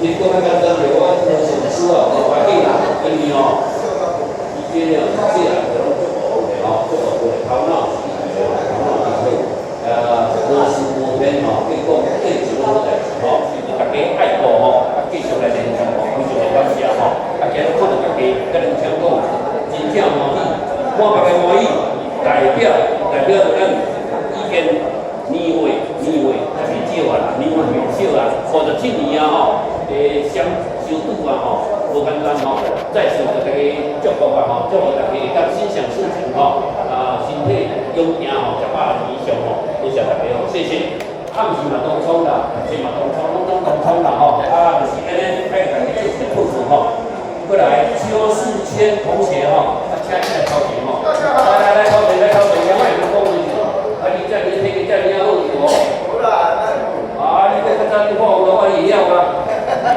其實講較簡單，就我先師啊，有歡喜啦，因為吼，伊這個細漢就攏足無的吼，足無的頭腦是頭腦真好，無私無偏吼，去講建一個好代誌吼，大家愛護吼，啊繼續來連續。吼，相相拄啊吼，無簡單吼。再次給大家祝福啊吼，祝福大家會當心想事成吼，啊，身體勇健吼，100年以上吼，多謝大家吼，謝謝。暗時嘛當創啦，白嘛當創，攏總當創啦吼，啊，就是按呢，愛大家做一個祝福吼。過來，邱世謙同學吼，啊，請你來頭前吼，來來來，頭前來頭前，莫講講啊，你這你體格這爾好對無？啊，你這較早你看有我會曉啊，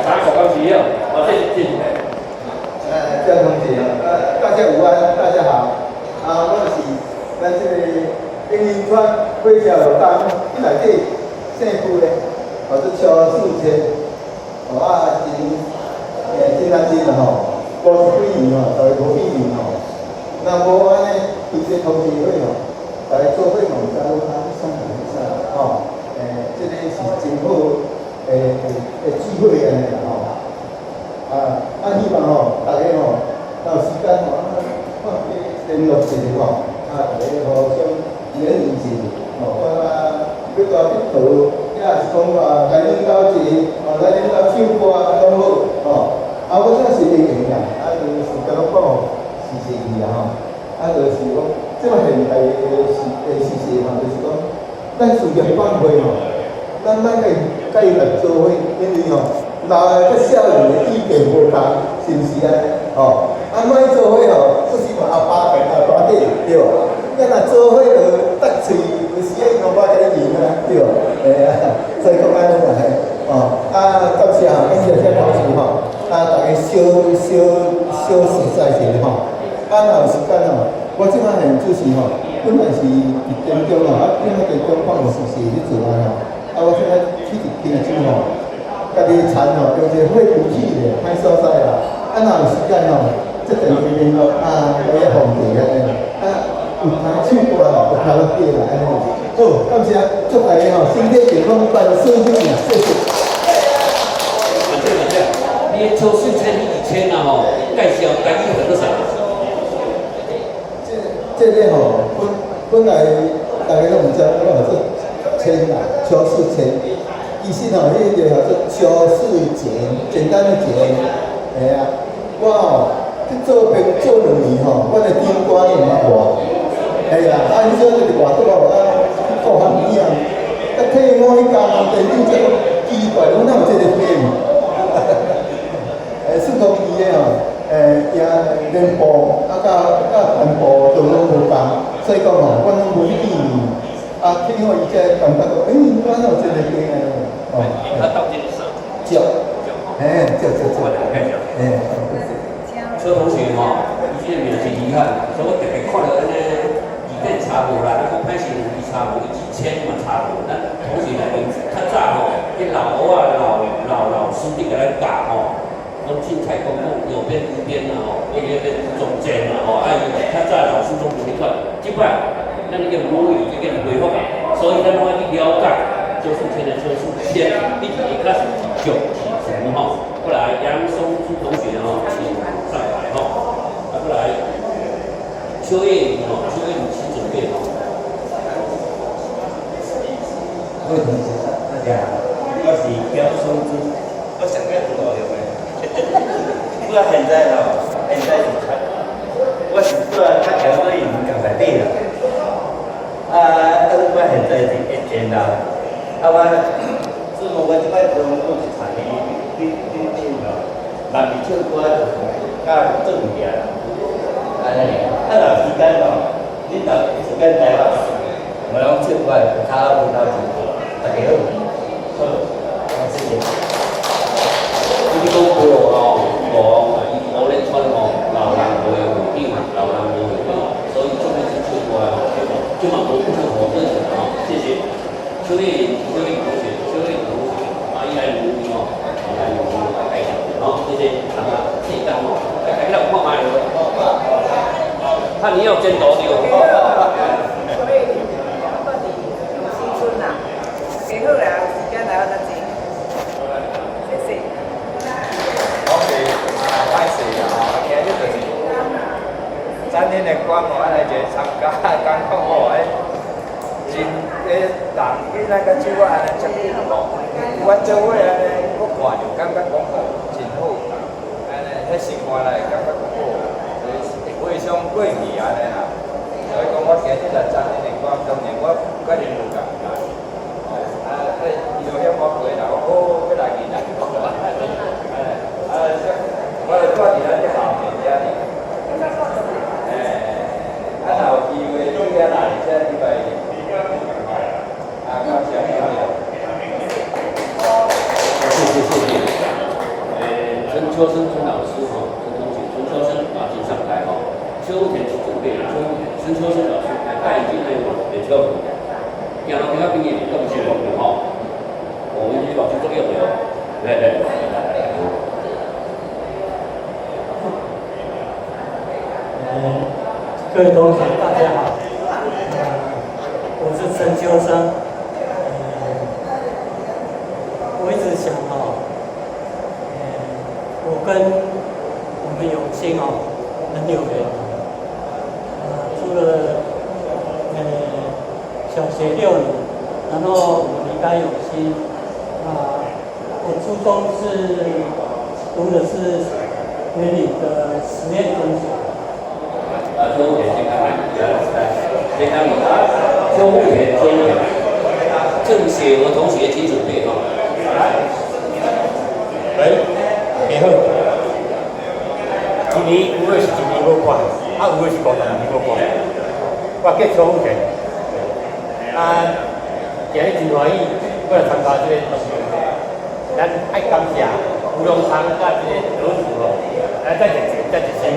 啥國敢是曉？啊，這是這。江同學，大家午安，大家好。啊，我是咱這個英林村火車路東，伊內底姓傅的，叫做邱世謙。哦啊，真真難真啦吼，50幾年吼，大概無幾年吼。若無按呢，開這同學會吼，大家做伙嘛有知講啊，啥人啥吼，這個是真好的機會按呢啦吼。啊啊，希望吼，大家吼，有時間吼，啊，看聯絡一下吼，啊，大家互相聯誼一下，吼，看啊，欲大佚佗，抑是講啊，來恁兜坐，哦，來恁兜唱歌攏好，吼。啊，我這是會閒啦，啊，就是敢若講是是去啊吼，啊，就是講，這個現代的時勢吼，就是講，咱事業放會吼，咱莫共佮伊來做伙，因為吼，老的佮少年的意見無仝，是毋是按呢？吼，啊，莫做伙吼，不是嘛阿爸共阿大弟，對無？咱若做伙就搭喙，有時仔伊嘛無共你贏啊，對無？嘿啊，所以講按呢啦嘿，哦，啊，感謝吼，感謝這同事吼，啊，大家小小小熟悉一下吼，啊，若有時間吼，我這擺現就是吼，本來是佇田中吼，啊，因為田中放有實習去做啊吼，啊，我這擺去佇溪州吼，家己田吼，用一個火機起咧，歹所在啦，啊，若有時間吼，這電話聯絡啊，來遐放地按呢，啊，有通唱歌啦，有卡拉 OK 啦，按呢。好，感謝，祝大家吼身體健康，萬事如意，謝謝。感謝感謝，你的邱世謙，你以前啊吼，介紹台語叫做啥？這個吼，本來大家攏毋知，我叫做謙啦，邱世謙。其實吼，彼個叫做邱世簡，簡單的簡。嘿啊，我吼去做兵做2年吼，阮的長官毋捌我。嘿啊，啊，彼陣伫外國吼，啊，去顧番耳啊，啊，替我彼工店長才講奇怪，我哪有這個兵？算講伊的吼，贏連部啊，佮幹部都攏無仝，所以講吼，我攏無去見面。啊，聽我伊才感覺講，欸，我哪有這個兵啊？哦，他到底是啥？腳，嘿，腳腳腳，嘿。邱同學吼，伊這個名是遺憾，所以我特別看著按呢，字典查無啦，咱講歹勢伊查無，伊一千嘛查無。咱同學內面較早吼，彼老歐啊、老老老師佇共咱教吼，講凊彩講講有邊無邊啦吼，有邊邊中間啦吼，啊伊較早老師攏無彼款，這擺咱已經母語已經恢復啊，所以咱攏愛去了解邱世謙的邱世謙，畢竟伊較是腳是詞吼。過來楊松珠同學吼，請上台吼。啊，過來邱葉玲吼，邱葉玲請準備吼。各位同學，大家好，我是邱松珠，我上個拄路用的。我現在吼，現在是較，我是住較遙遠港內底啦。啊，啊，我現在是一千啦。啊，我，自從我這擺從我是參與你你吼，人伫唱歌就是較做物件啦。按呢，啊，若有時間吼，恁若有時間來我，我攏唱歌，較舞蹈唱歌，大家好，好，謝謝。你講部落吼，無伊烏連川吼，老人無的會長，老人無會長，所以做欲去唱歌吼，這嘛無不可否認的吼。謝謝。邱麗玲，邱麗玲同學，邱麗玲同學，啊，伊來努力吼，來努力來介紹，好，謝謝。啊，謝謝吼，來，來，來，看覓。看你要剪刀對。所以，我佇新村啦，加好啦，有時間來我再坐。謝謝。我是啊，歹勢啦吼，今日就是昨天的官吼，來一個參加，感覺吼，欸，真欸人比咱較少我按呢遮久吼，我做伙按呢，我看著感覺講吼真好，按呢，彼生活內感覺講好，會回想過去按呢啦。所以講我今日來參恁的歌，當然我決定無共來。哦，啊，伊就遐我過來，講好，欲來去來，哎，啊，我就住佇咱這後面遮爾。哎，啊，若有機會轉遐來，這禮拜。啊，感謝感謝。謝謝謝謝。陳秋生陳老師哈，陳同學，陳秋生啊，請上台哈。邱田請準備，邱田，陳秋生老師來戴眼鏡那位，邱田，行路行到邊緣，都不是講的哈。我們這老師作用的哦，來來。各位同學，大家好，我是陳秋生。我一直想哦，我跟我們永興哦很有緣。除了小學6年，然後我離開永興，啊，我初中是讀的是員林的實驗中學。啊，邱田先看來，來，先看邱田，邱田，鄭雪娥同學請準備哈。喂，你好。一年有的是一年無看，啊有的是50年無看。我叫邱福田，啊，今日真歡喜，過來參加這個同學會。咱愛感謝吳榮昌佮這個羅主吼，來再一次，再一次。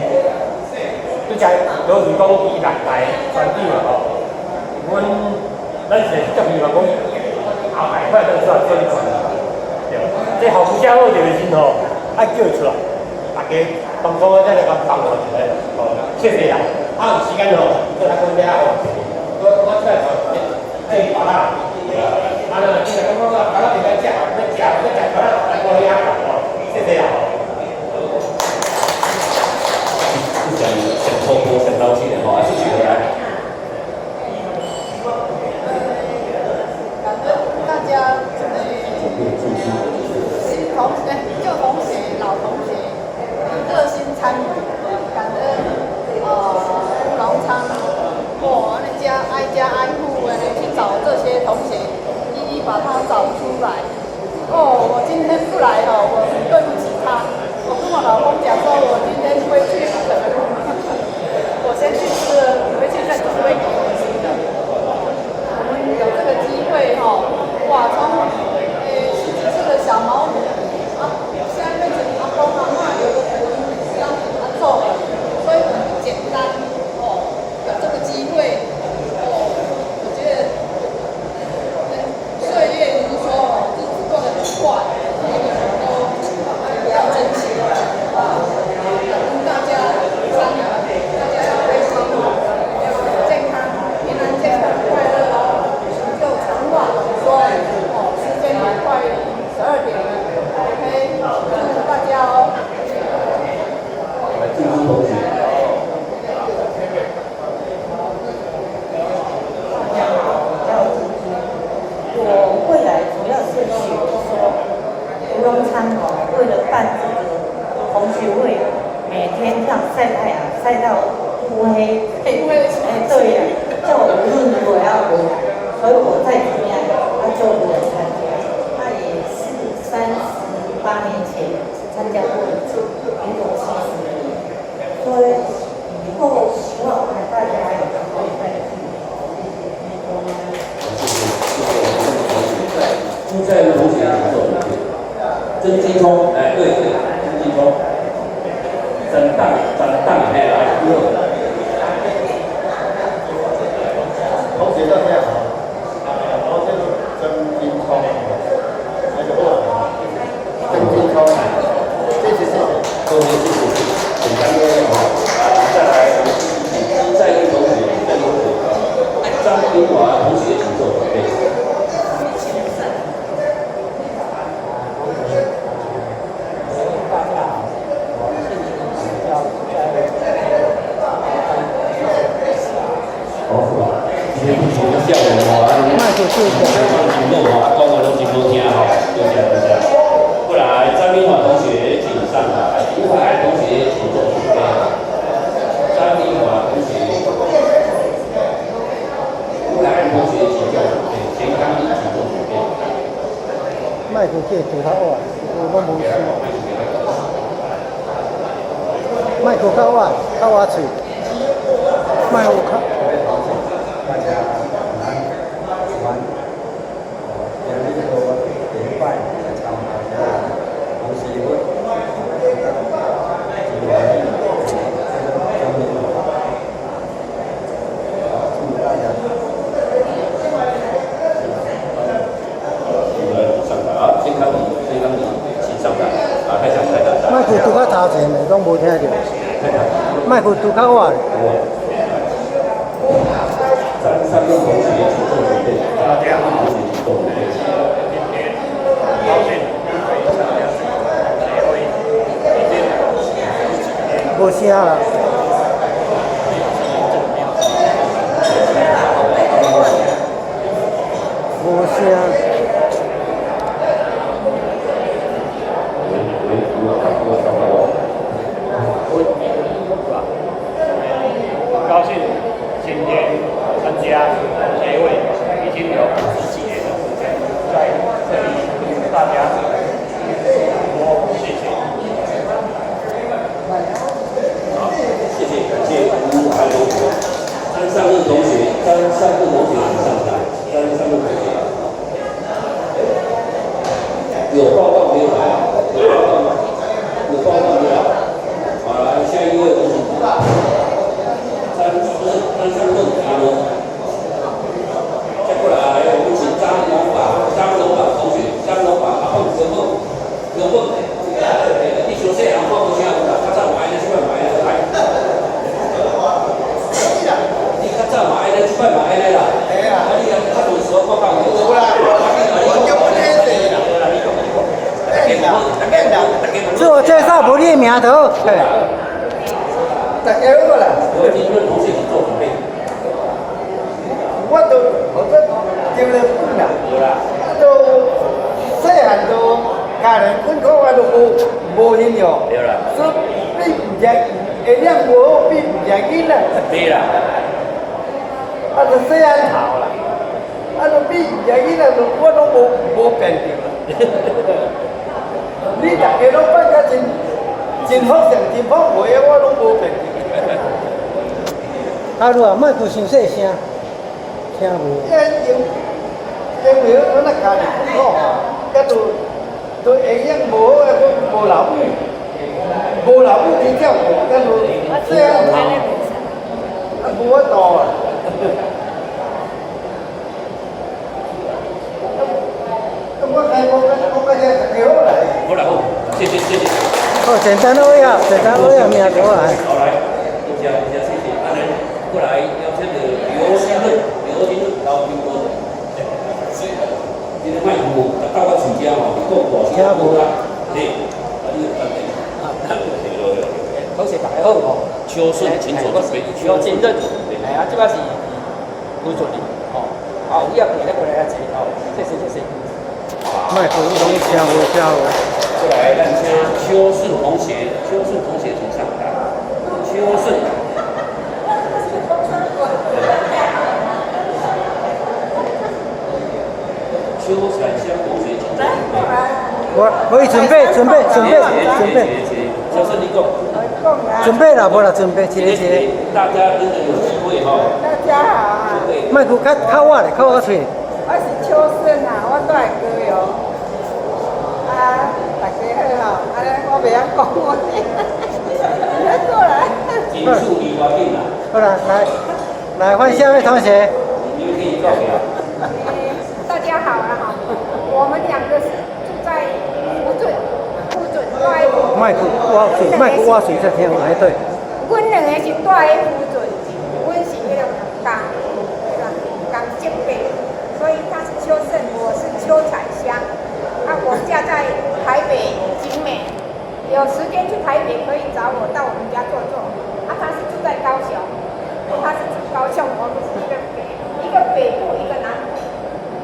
拄才羅主講伊六台船長啊吼，阮咱是足希望講後擺快當出來做船長。對，這效果遮好著的時陣吼，愛叫出來，大家當初我才來共幫忙一下，吼，謝謝啦。啊，有時間吼，再來講遮吼，我出來頭這別啦，啊，那你若感覺講別啦袂使食，欲食欲食別啦，來我遐，吼，謝謝啦。想想初步想到起的吼，啊，謝謝來。感恩大家新同學、舊同學、老同學熱心參與，感恩吳榮昌，哦，那家挨家挨戶的去找這些同學，一一把他找出來。哦，我今天不來哦，我很對不起他。我跟我老公講說，我今天回去可能我先去吃了，回去再準備給我吃的。我們有這個機會哈，哇，從十幾歲的小毛驴啊，現在變成阿公阿嬤，有的可能是要阿祖了，所以很不簡單哦。有這個機會哦，我覺得歲月如梭哦，日子過得很快，所以我們都要珍惜啊，感恩大家參與，大家要開心哦，要健康、平安、健康、快樂哦。就長話短說哦，時間也快12點了，OK，祝福大家哦。來，朱朱同學。大家好，我叫朱朱。我會來主要是學說吳榮昌哦，為了辦這個同學會，每天這樣曬太陽曬到烏黑，哎，對呀，叫我無論如何要回來，所以我再怎麼樣，他就不能參加。他也是38年前參加過一次，民國70年，所以以後希望大家還有機會再聚。謝謝謝謝我們朱在同學請坐。曾金聰，哎，對對，曾金聰，陳當陳當，嘿，來，你好。同學大家好，我叫做曾金聰，那個曾金聰，謝謝謝謝，同學謝謝謝謝，簡單的哦，啊，再來，朱在同學，在同學，張明華同學請做準備。大家好，我姓陳，叫朱在。哦，今天不停的笑容哦，啊，行動哦，啊，講話攏真好聽吼，多謝多謝。過來，明華同學請上台，吳海安同學請做準備。張明華同學，吳海安同學請做準備，錢康麗請做準備。麥克叫拄較晚，我攏無聲。麥克較晚，較晚喙。麥克較。各位同學，大家晚安，午安。今日我第一擺來參加這個同學會，真歡喜，張明華，祝大家。上台啊！錢康麗，錢康麗，請上台。啊，開講，開講。麥克拄較頭前的，攏無聽著。麥克拄較晚。張三六同學請做準備。大家好，同學請做準備。今天很高興可以參加這個同學會，已經十幾年。無聲啦。這個沒有無聲。喂喂，很高興今天參加同學會，已經有十幾年的時間，在這裡跟大家很多事情。好，謝謝，感謝吳海同學。張尚樂同學，張尚樂同學請上台。張尚樂同學，有報告沒有來？有報告嗎？有報告沒有？好，來下一位，我請張不是張尚樂，阿龍。再過來，我們請張龍寶，張龍寶同學，張龍寶，阿鳳，劉鳳，劉鳳，你小細人講無聲有啦，較早嘛按呢，這擺嘛按呢，來。你較早嘛按呢，這擺嘛按呢啦。啊，你若較無說我講有啦，我叫我聽者啦。你講，你講，大家好，大家好，大家好。自我介紹，無你的名就好。大家好啦。我請潤同學請做準備。我都我都丟了本啦。有啦。都細漢都家人困苦，我都無無形容。對啦。所以比毋知營養無好，比毋知囡仔。對啦。啊，都細漢頭啦。啊，都比毋知囡仔，都我攏無無變著啦。你逐家攏變甲真真福相、真福慧的，我攏無變著。阿魯啊，莫閣傷細聲，聽無。因為我那家己困苦吼，甲都都營養無好啊，閣無老母，無老母去照顧，甲都細漢頭，啊無法度啊。我開講講到這，大家好來。好啦好，謝謝謝謝。好，簡單的啊，簡單的啊，名就好來。好來，多謝多謝謝謝。啊，咱過來邀請到劉新潤，劉新潤老蘋果。這個麥克到我喙遮吼，你講大聲無啦？嘿，啊你就等下。同學大家好吼。邱順，請做準備。邱進潤，哎啊，這擺是盧主任吼，啊，有影過來過來遐濟吼，謝謝謝謝。麥克攏聽無聽無。過來，咱請邱順同學，邱順同學請上台。邱順。邱彩香同學請做準備。我我已準備準備準備準備。邱順，你講。準備啦，無啦，準備一個一個。大家真的有機會吼。大家好啊。麥克較較晚咧，較晚喙。我是邱順啊，我住在高雄。啊，大家好吼，啊，我袂曉講話，你過來。錦樹梨花店啦。好啦，來，來換下一位同學。你們可以告別啊。大家好啊哈，我們兩個是住在福准，福准住在。麥克挖水，麥克挖水在聽，哎對。阮兩個是住在福准，阮是彼個共彼個共長輩，所以他是邱勝，我是邱彩香。啊，我嫁在台北景美，有時間去台北可以找我到我們家坐坐。啊，他是住在高雄，他是住高雄，我們是一個北一個北部，一個南部，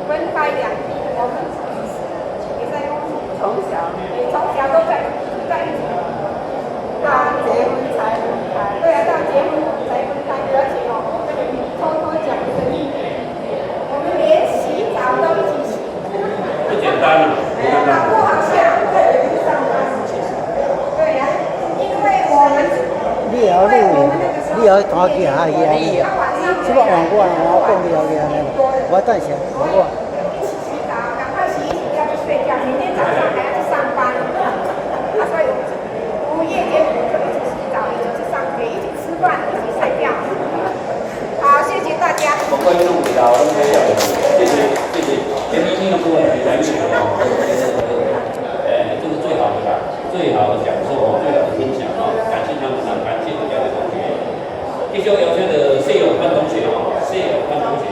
分開兩地，我們是會使講。從小，你從小都在一起，到結婚才分開。對啊，到結婚才分開，而且哦，我跟你偷偷講一個秘密，我們連洗澡都一起洗。不簡單啊！好不好笑？上班。對呀，因為我們。你會曉錄影，你會曉彈吉他去按呢？這擺換我，我講你曉去按呢？我等下換我。一起洗澡，趕快洗一洗，要去睡覺。明天早上還要去上班。啊，所以我們午夜間我們就一起洗澡，一起去上學，一起吃飯，一起睡覺。好，謝謝大家。我關於攏回答，攏開笑的，謝謝謝謝。前面聽的部分是在面哦，這是最好的啦，最好的享受哦，最好的分享哦，感謝他們啊，感謝這兩位同學。繼續邀請的謝永寬同學哦，謝永寬同學，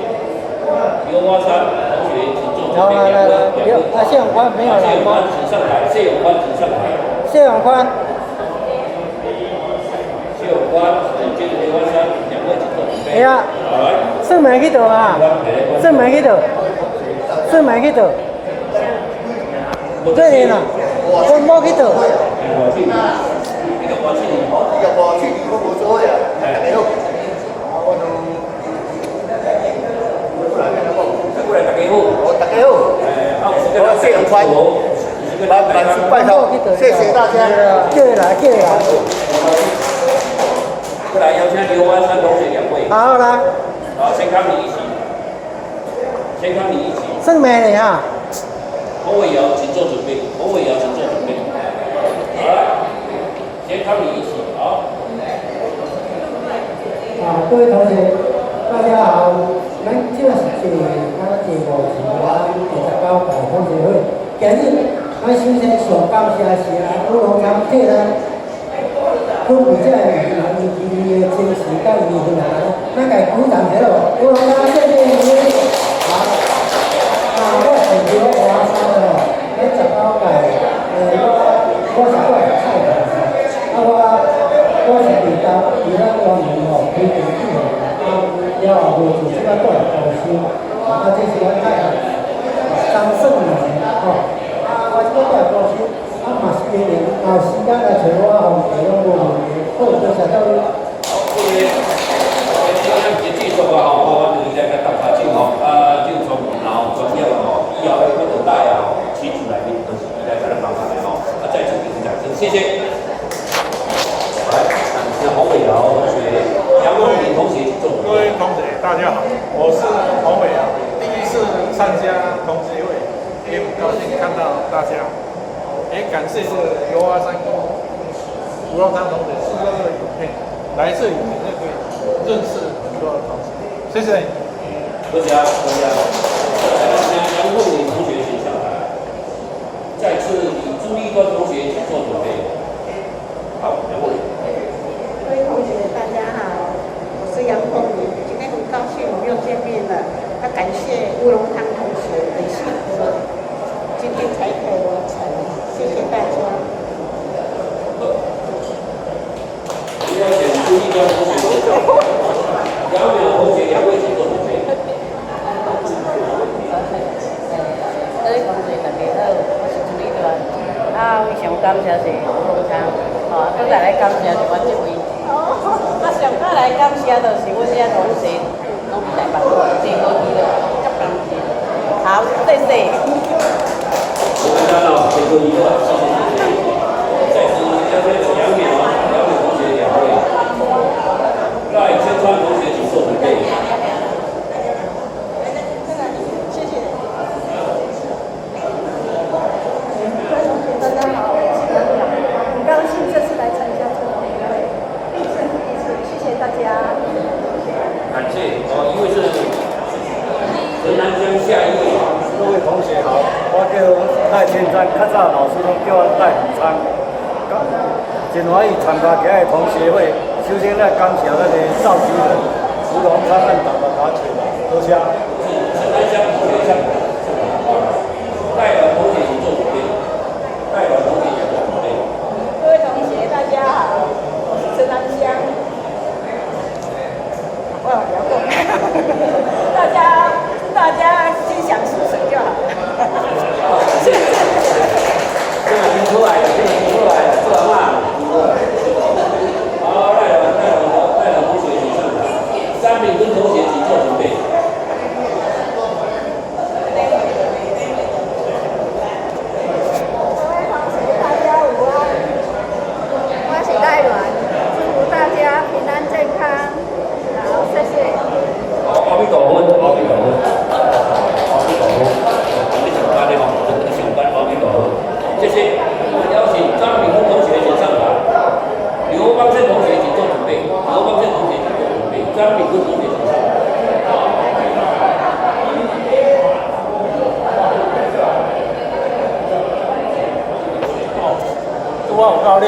劉華山同學請坐這邊，兩位兩位。啊，謝永寬沒有來謝永寬請上台，謝永寬請上台。謝永寬。謝永寬，接着劉華山，兩位請坐準備。哎呀，算命去倒啊？算命去倒？算命去倒？對啦，我某去倒。我去，那個我去，那個我去，我無所謂啊，大家好。啊，我都過來，過來，大家好。哦，大家好。我謝永寬，萬萬事拜託，謝謝大家。叫伊來，叫伊來。過來邀請劉灣山同學兩位。好來。好，先康你一起。先康你一起。算命的哈。侯偉堯，請做準備。侯偉堯，請做準備。好來，先康你一起，好。啊，各位同學，大家好。咱這是第咱第五次咱第19屆同學會。今日咱首先上感謝是啊，吳龍昌替咱準備這個物件，伊的精神佮伊的分享，咱共鼓掌起來，吳龍昌，謝謝你。好，啊，我是劉華山哦，咱19屆，我是住菜頭，啊我是佇咱花蓮吼開電子吼，啊了後無做，這擺住佇高雄，啊這是阮太太張勝明吼，啊我這擺住佇高雄，啊嘛是因為有時間來揣我吼，攏無問題。好，多謝各位。好，謝謝。今天節繼續啊吼，我就來甲搭下手吼，啊，就從然後專業吼，以後我就帶啊吼，旗子內面都是伊來甲咱幫忙的吼，啊，再次給你掌聲，謝謝。來，那洪偉堯同學、楊夢玲同學，請坐。各位同學，大家好，我是洪偉堯，第一次參加同學會，也很高興看到大家，也感謝這個劉華山跟吳榮昌同學製作這個影片，來這裡就可以認識很多的同學，謝謝。多謝，多謝。來，楊鳳玲同學請上台。再次，李朱立端同學請做準備。好，楊鳳玲。各位同學，大家好，我是楊鳳玲，今天很高興我們又見面了。那感謝吳榮昌同學的辛苦，今天才可以完成，謝謝大家。邀請朱立端同學，楊淼同學兩位請做準備。各位同學大家好，我是朱立端。啊，非常感謝是吳榮昌，吼，啊，閣再來感謝是阮這位。啊，上較來感謝就是阮遐同學，攏佇台北，坐飛機了，足感謝。好，謝謝。吳榮昌哦，謝謝你，謝謝謝謝。再次邀請楊淼、楊淼同學兩位，賴千川同學請做準備。謝謝。各位同學，大家好，我是楊淼，很高興這次來參加這個同學會，第一次，第一次，謝謝大家。感謝哦，一位是陳南江，下一位。各位同學好，我叫賴千川，較早老師攏叫我賴永昌。真歡喜參加今日同學會，首先來感謝咱的召集人吳榮昌，咱大家打找來，多謝。陳南江同學上台，賴阮同學請做準備。賴阮同學請做準備。各位同學，大家好，我是陳南香。我有聊過，大家祝大家心想事成就好了。謝謝。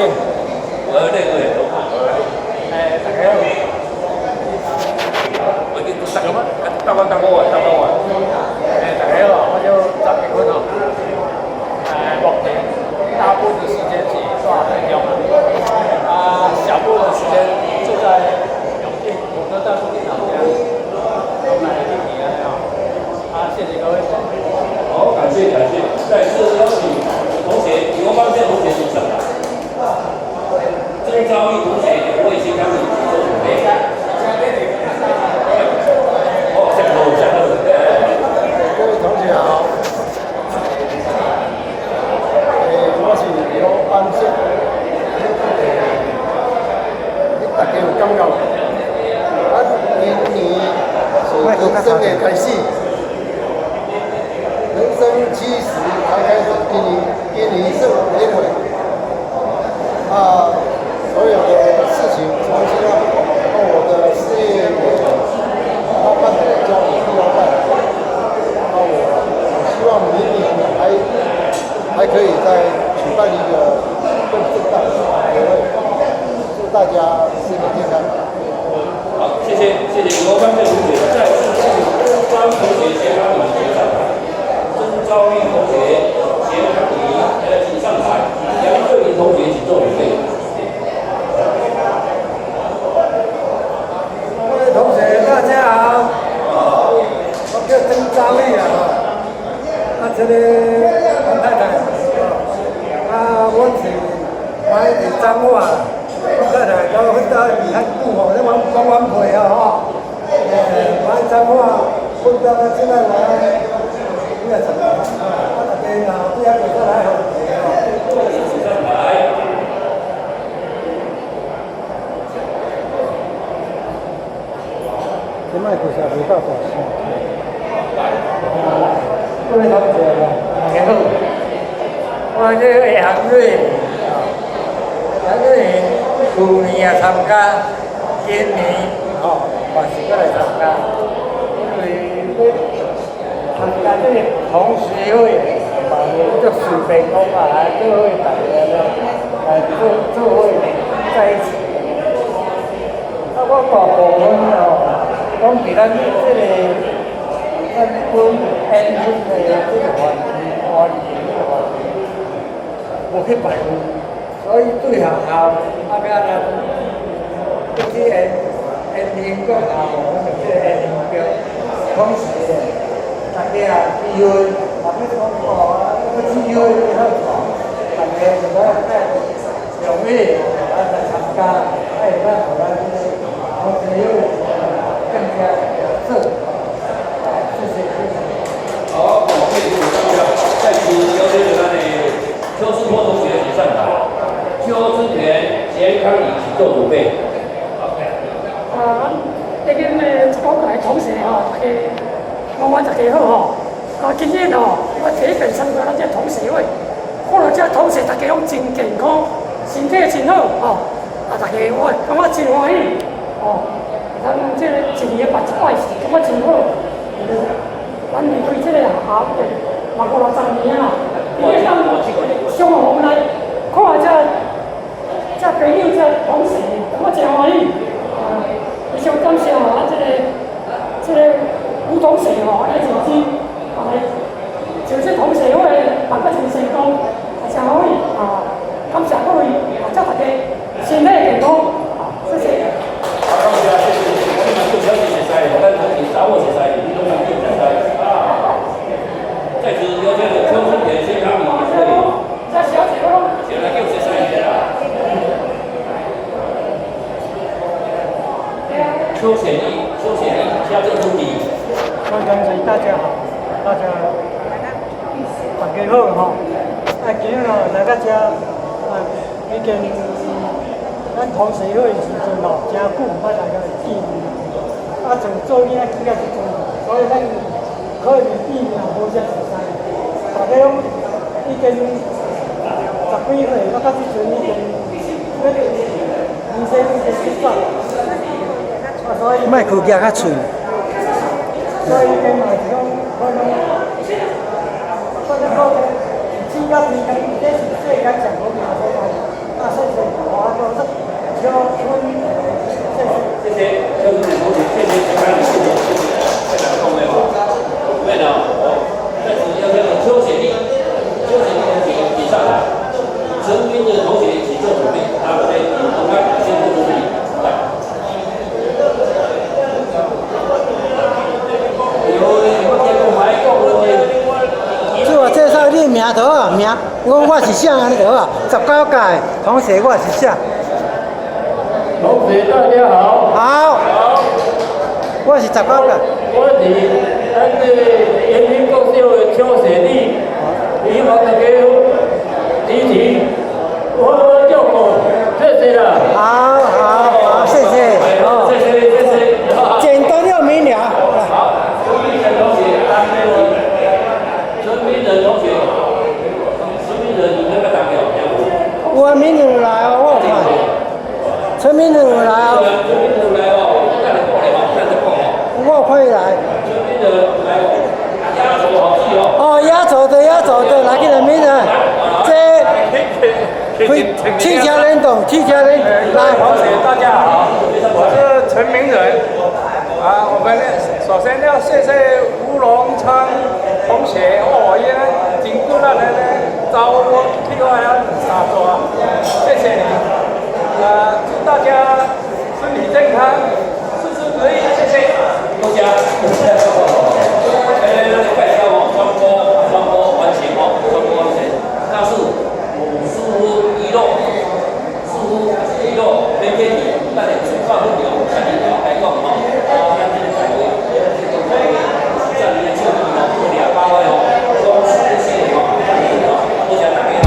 练。我要练练。哎，大家好。我叫有吗？大关大哥啊，大哥啊。哎，大家好，我叫张炳坤哦。哎，目前大部分的时间是在台中啊，小部分时间住在永靖火车站附近老家。来这边啊，啊，谢谢各位。好，感谢感谢，再次邀请同学刘邦宪同学请上台。曾昭义同学、魏新刚请做准备。哦，下课下课。各位同学好，我是刘邦宪。你大家有感觉？咱明年是人生的开始，人生70才开始，今年算年岁。啊，所有的事情重新要，我的事业也慢慢的交给地方办。那我希望明年还可以再举办一个更盛大的年会，祝大家身体健康。好，谢谢谢谢刘邦宪同学，再次请张同学先帮你们上台，曾昭义同学、钱康怡请上台，杨慧玲同学请做准备。各位同学大家好，我叫曾昭义啊，啊这个黄太太，啊我是买伫彰化，黄太太到奋斗较久吼，咧阮讲阮辈啊吼，买彰化奋斗到这摆来几啊十年，啊大家若对遐过来好吼。上台。这麦克声袂够大声。各位同学，大家好，我叫杨瑞，杨瑞去年也参加，今年吼嘛是阁来参加，因为要参加这个同学会，嘛无足随便讲啊，做伙大家来做做伙在一起。啊，我大部分吼，讲伫咱这个咱阮缘分的这个环境，环境这个环境，无去拜访，所以对学校啊，甲咱要去延延兴国校，咱就叫延兴国，同时咧，大家啊机会，若要讲哦，要机会好，大家就要踊跃啊来参加，啊会当予咱这个同学会更加有色。谢谢谢谢。好，感谢大家。再次邀请咱的邱志波同学请上台，邱志田、钱康怡请做准备。啊，咱这边的九届同学吼，大家晚安，大家好吼。啊，今日吼，我第一遍参加咱这同学会，看到这同学大家拢真健康，身体真好吼。啊，大家我感觉真欢喜吼。咱这个一年办一摆是感觉真好。咱离开这个学校嘛50年啊，伊会当相逢来看这朋友、这同事，感觉真欢喜。啊，非常感谢啊，这个吴同学吼，来组织，啊来就这同学会办得真成功，啊真欢喜啊！感谢各位，啊祝大家身体健康，啊，谢谢。好，感谢，谢谢。我们叫小姐熟似，咱同事查某熟似，你拢人叫熟似。啊。再次邀请邱春田先生与会。这小姐我拢。先来叫熟似一下啦。邱显义，邱显义，下这主题。各位同学，大家好，大家大家好吼。啊，今日吼来到遮，啊，已经咱同学会时阵吼，真久毋捌来个见面。啊，从做囡仔起到这阵，所以咱可能见面无啥熟似。大家拢已经十几岁，啊，到这阵已经那个人生已经失算。啊，所以麦克举较喙。所以经嘛是讲，可能，可能讲，起到天公，这是世间上好命所在。啊，所以说，邱春仁，謝謝。謝謝邱春仁同學，謝謝陳康，謝謝謝謝，太感動了哦。對了，哦，再次要那個邱雪麗，邱雪麗同學請上來，陳明的同學請做準備，好，來，我們先做準備，來。有，我聽講還講了。自我介紹你名就好，名，我我是啥按呢就好。19屆同學，我是啥？同學大家好。好。好。我是19屆。我是咱這個延平國小的邱雪麗，希望大家支持，好好照顧，謝謝啦。好好好，謝謝。謝謝謝謝。簡單又明了。好，陳明仁同學，陳明仁同學，陳明仁，你那個代表我明仁來哦，我有看。陳明仁有來哦。陳明仁來哦，等下講咧吼，等下講哦。我有看伊來。陳明仁來哦，壓軸好戲哦。哦，壓軸的壓軸的，來給人明仁，這汽車聯動，汽車聯來。同學大家好，我是陳明仁。啊，我們首先要謝謝吳榮昌同學，哦，伊呢真骨力的呢，招我去我遐三座，謝謝你。啊，祝大家身體健康，事事如意，謝謝。多謝。咱來介紹哦，傳播完成哦，傳播完成，那是55分16，4分16免客氣，等下15分鐘，才去開講吼。啊，咱這個大會，這個大會是佔你的手機吼，兩百塊吼，講謝謝吼，多謝大家。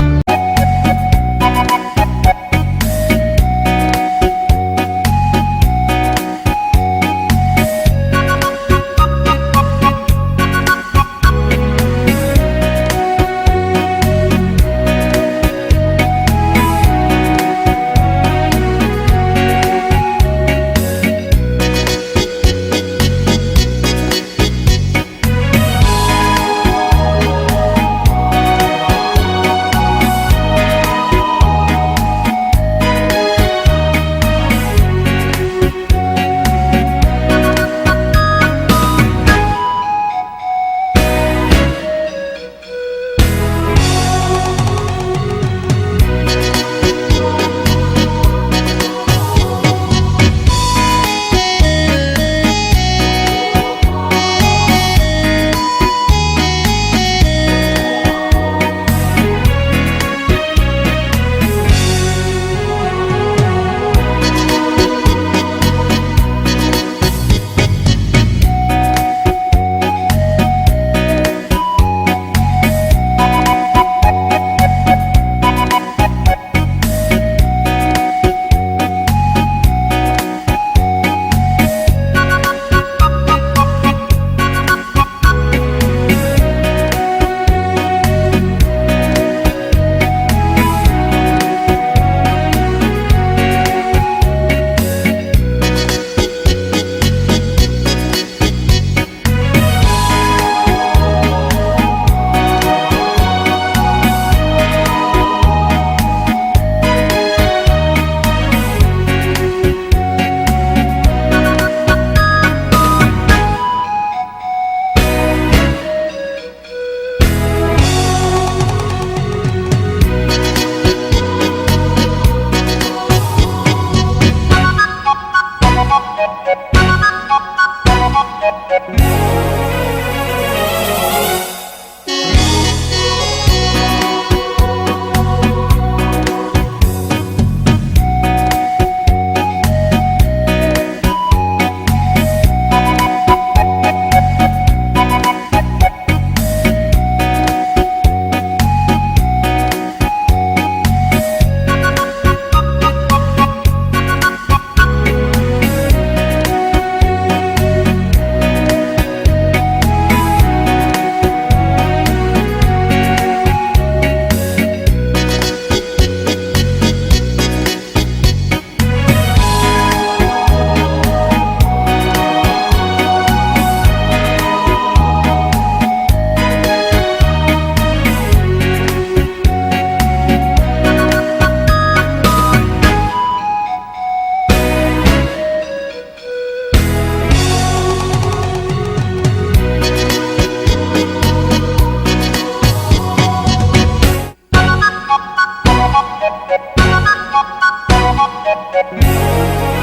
Thank you.